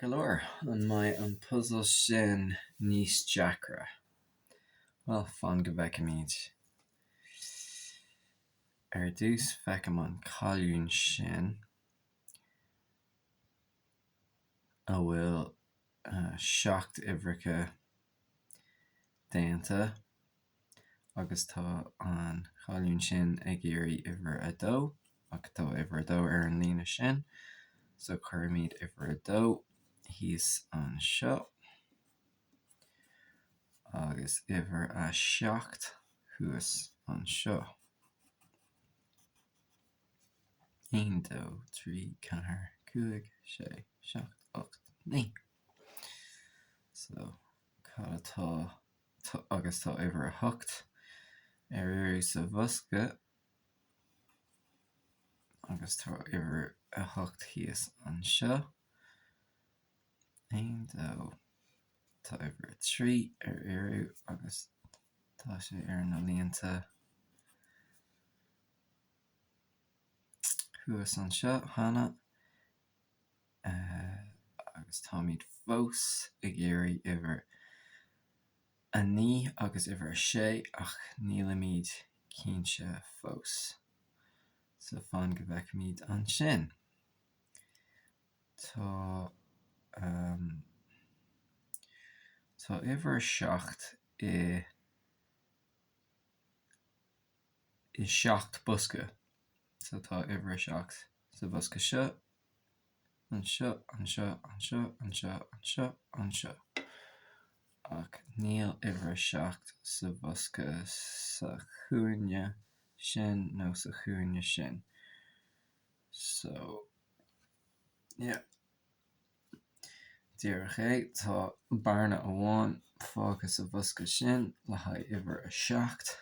Go leor, an mbeidh an puzal sin níos deacra? Bhuel, fan go bhfeicfimid. Ar dtús, feicim an colún sin a bhfuil 7 uimhreacha déanta. agus tá an colún sin ag iarraidh uimhir a dó ach tá uimhir a dó ar an líne sin so cuirfimid uimhir a dó thíos anseo agus uimhir a 7 thuas anseo. 1, 2, 3, 4, 5, 6, 7, 8, 9. So cad atá agus tá uimhir a hocht ar iarraidh sa bhosca agus tá uimhir a hocht thíos anseo. 1, 2, tá uimhir a 3 ar iarraidh agus tá sé ar na línte thuas anseo cheana agus táimid fós ag iarraidh uimhir a 9 agus uimhir a 6 ach nílimid cinnte fós. So fan go bhfeicfimid ansin. Tá tá uimhir a 7 i i 7 bosca. So tá uimhir a 7 sa bhosca seo anseo, anseo, anseo, anseo, anseo, anseo. Ach níl uimhir a 7 sa bhosca sa chúinne sin nó sa chúinne sin. So, yeah. Díreach é, tá bearna amháin fágtha sa bhosca sin le haghaidh uimhir a 7.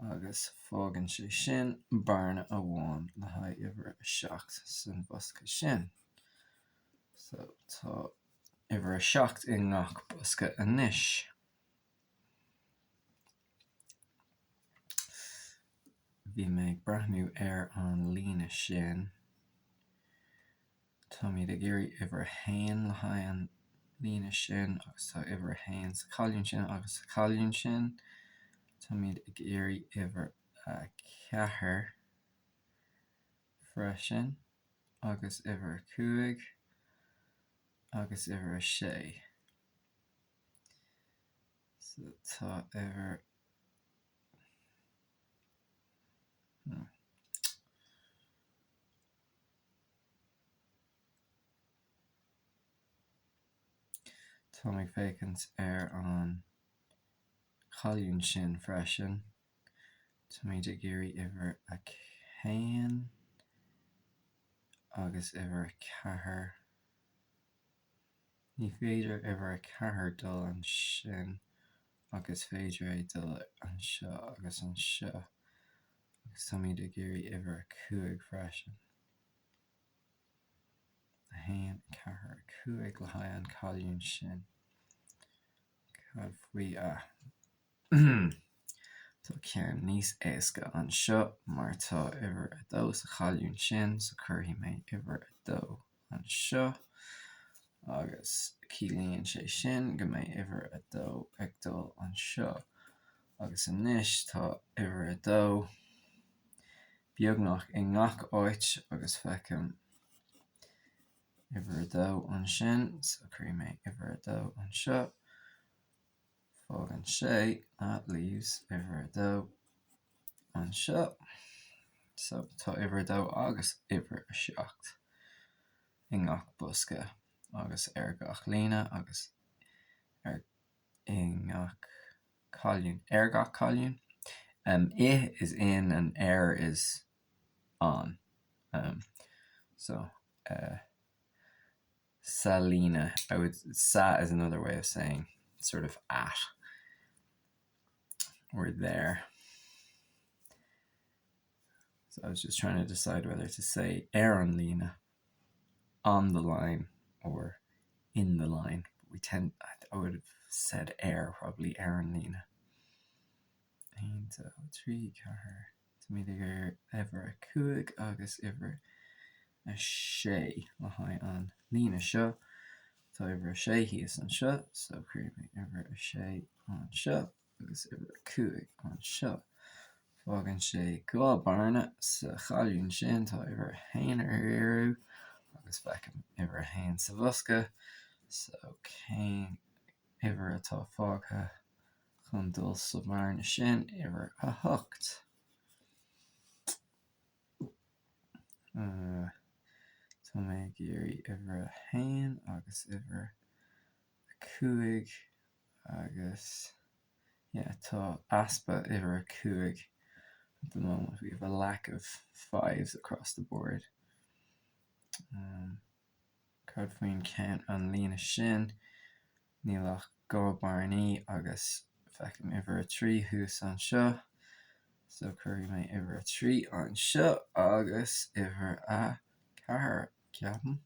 agus fágann sé sin bearna amháin le haghaidh uimhir a 7 san bhosca sin. So tá uimhir a 7 i ngach bosca anois. Bhí mé ag breathnú ar an líne sin. Táimid ag iarraidh uimhir a haon le haghaidh an líne sin agus tá uimhir a haon sa cholún sin agus sa cholún sin. Táimid ag iarraidh uimhir a ceathair freisin agus uimhir a cúig agus uimhir a sé. So tá uimhir. Hmm. Táim ag féachaint ar an cholún sin freisin. Táimid ag iarraidh uimhir a haon agus uimhir a ceathair. Ní féidir uimhir a ceathair dul ansin ach is féidir é dul anseo agus anseo. Agus táimid ag iarraidh uimhir a 5 freisin. 1, 4, 5 le haghaidh an cholún sin. Cad faoi a? Tá ceann níos éasca anseo mar tá uimhir a 2 sa cholún sin, so cuirfidh mé uimhir a 2 anseo agus ciallaíonn sé sin go mbeidh uimhir a 2 ag dul anseo agus anois tá uimhir a 2 beagnach i ngach áit agus feicim uimhir a 2 ansin so cuirfidh mé uimhir a 2 anseo fágann sé that leaves uimhir a 2 anseo so tá uimhir a 2 agus uimhir a 7 i ngach bosca agus ar gach líne agus ar i ngach colún ar gach colún um, i is in and ar is on um, so uh, sa líne I would sa is another way of saying sort of at or there. So I was just trying to decide whether to say ar an líne, on the line, or in the line. But we tend, I would have said ar, probably ar an líne. 1, 2, 3, 4, Táimid ag iarraidh uimhir a 5 agus uimhir a 6 le haghaidh an líne seo. Tá uimhir a sé thíos anseo, so cuirfidh mé uimhir a sé anseo agus uimhir a 5 anseo. Fágann sé 2 bearna sa cholún sin, tá uimhir a haon ar iarraidh agus feicim uimhir a haon sa bhosca, so cén uimhir atá fágtha chun dul sa bhearna sin? Uimhir a hocht. Tá mé ag iarraidh uimhir a haon agus uimhir a 5 agus yeah tá easpa uimhir a 5 at the moment we have a lack of fives across the board. Cad faoin ceann an líne sin? Níl ach 2 bearnaí agus feicim uimhir a 3 thuas anseo so cuirfidh mé uimhir a 3 anseo agus uimhir a 4, ceapaim.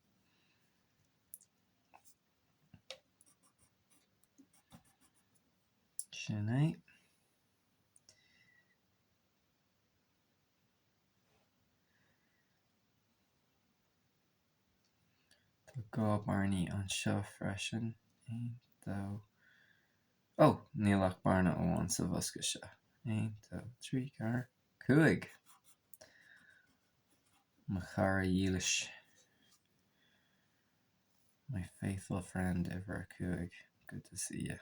Sin é. Tá 2 bearnaí anseo freisin. 1, 2. Ó! Níl ach bearna amháin sa bhosca seo. 1, 2, 3, 4, 5! Mo chara dhílis. My faithful friend, uimhir a 5. Good to see you.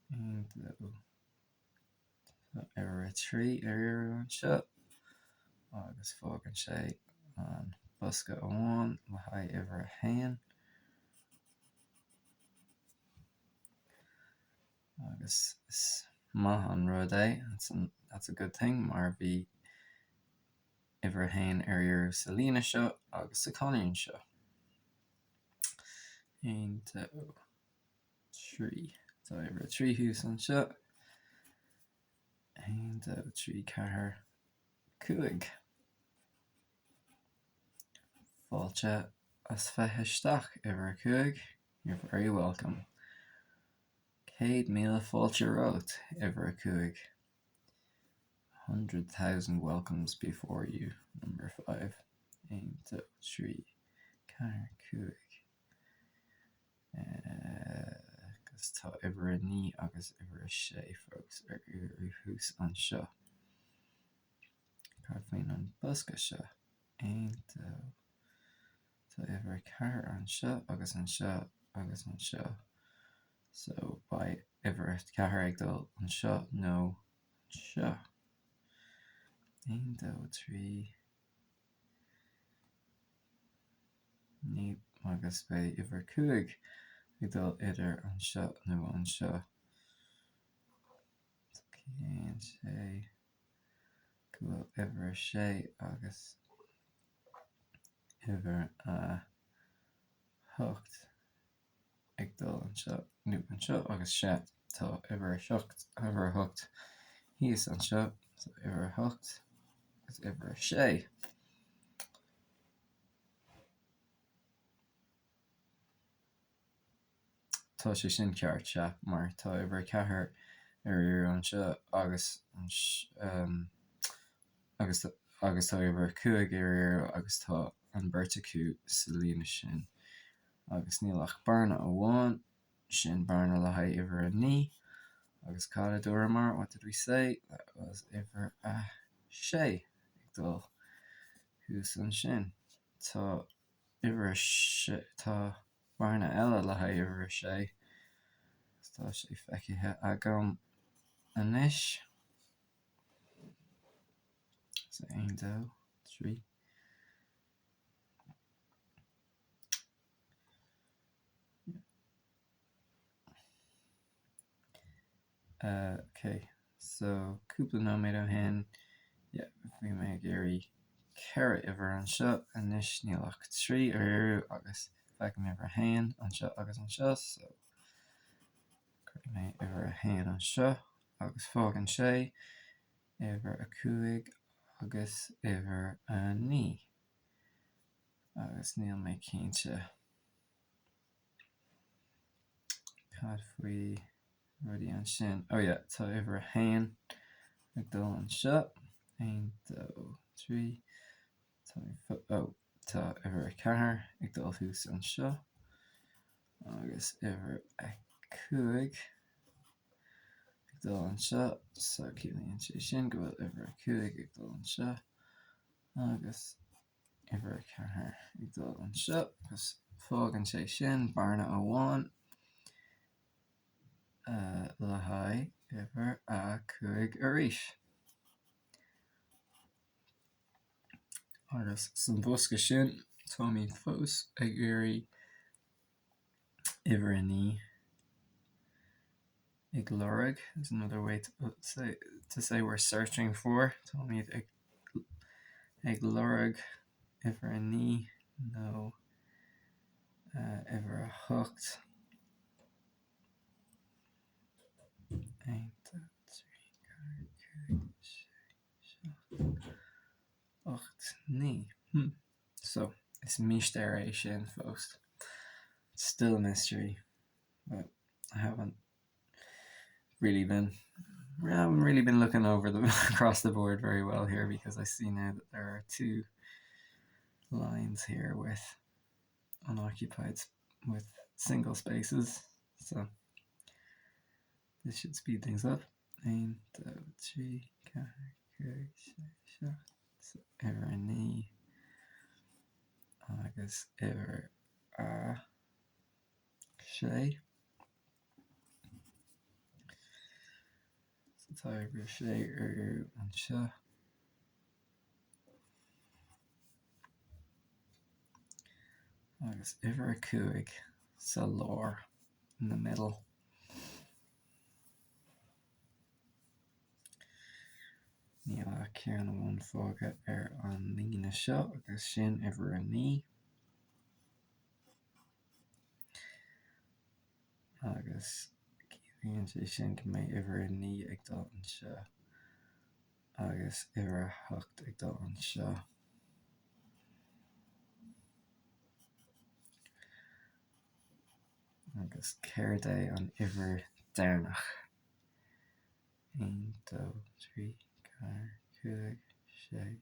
1, 2. Tá uimhir a 3 ar iarraidh anseo agus fágann sé an bosca amháin le haghaidh uimhir a haon. Agus is maith an rud é, that's a good thing, mar bhí uimhir a haon ar iarraidh sa líne seo agus sa cholún seo. 1, 2. 3. Tá uimhir a 3 thuas anseo. 1, 2, 3, 4, 5. Fáilte as bheith isteach, uimhir a 5. You're very welcome. 100,000 fáilte romhat, uimhir a 5. 100,000 welcomes before you, number 5. 1, 2, 3, 4, 5. Agus tá uimhir a 9 agus uimhir a 6 fós ar iarraidh thuas anseo. Cad faoin an bosca seo? 1, 2, tá uimhir a 4 anseo agus anseo agus anseo. So beidh uimhir a 4 ag dul anseo nó anseo. 1, 2, 3. Ní agus beidh uimhir 5 ag dul idir anseo nó anseo. Ciallaíonn sé go bhfuil uimhir 6 agus uimhir 8 ag dul anseo nó anseo agus sea, tá uimhir 7, uimhir 8 thíos anseo, so uimhir 8 agus uimhir 6. Tá sé sin ceart, sea, mar tá uimhir 4 ar iarraidh anseo agus agus agus tá uimhir 5 ar iarraidh agus tá an beirt acu sa líne sin. Agus níl ach bearna amháin, sin bearna le haghaidh uimhir 9. Agus cad a dúramar, what did we say? That was uimhir 6 ag dul thuas ansin. Tá uimhir a sé, tá bearna eile le haghaidh uimhir a sé agus tá sé feicthe agam anois. So 1, 2, 3. Ok, so cúpla nóiméad ó shin, yeah, bhí mé ag iarraidh 4 uimhir anseo, anois níl ach 3 ar iarraidh agus feicim uimhir a haon anseo agus anseo, so cuirfidh mé uimhir a haon anseo agus fágann sé uimhir a 5 agus uimhir a 9 agus níl mé cinnte. Cad faoi rudaí ansin? Oh yeah, tá uimhir a haon ag dul anseo. 1, 2, 3. Tá uimhir a 4 ag dul thuas anseo agus uimhir a 5 ag dul anseo, so ciallaíonn sé sin go bhfuil uimhir a 5 ag dul anseo agus uimhir a 4 ag dul anseo agus fágann sé sin bearna amháin le haghaidh uimhir a 5 arís. Agus san bhosca sin, táimid fós ag iarraidh uimhir a 9 ag lorg is another way to say, to say we're searching for, táimid ag, ag lorg uimhir a 9 nó uimhir a 8. 1, 2, 3, 4, 5, 6, 7, 8, 9. Hmm. So, is mistéir é sin fós. It's still a mystery, but I haven't really been I haven't really been looking over the across the board very well here because I see now that there are two lines here with unoccupied with single spaces. So this should speed things up. 1, 2, 3, 4, 5, 6, 7, uimhir a 9 agus uimhir a 6. So tá uimhir a 6 anseo. Agus uimhir a 5 sa lár, in the middle. Níl ach ceann amháin fágtha ar an líne seo agus sin uimhir a 9. Agus ciallaíonn sé sin go mbeidh uimhir a 9 ag dul anseo agus uimhir a 8 ag dul anseo. Agus céard é an uimhir deireanach? 1, 2, 3, 4, 5, 6,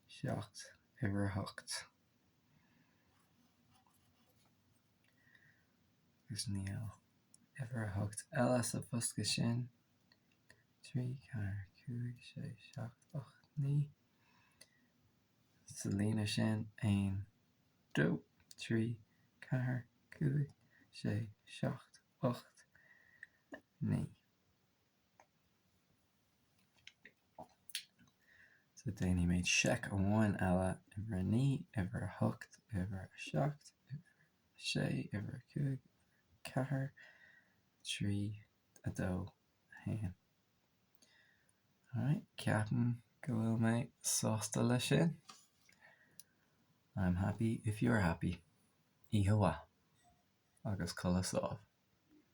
7, uimhir a 8. Agus níl uimhir a 8 eile sa bhosca sin. 3, 4, 5, 6, 7, 8, 9. Sa líne sin, 1, 2, 3, 4, 5, 6, 7, 8, 9. So déanfaidh mé seic amháin eile, uimhir a 9, uimhir a 8, uimhir a 7, uimhir a 6, uimhir a 5, 4, 3, 2, 1. Alright, ceapaim go bhfuil mé sásta leis sin. I'm happy if you're happy. Oíche mhaith agus codladh sámh.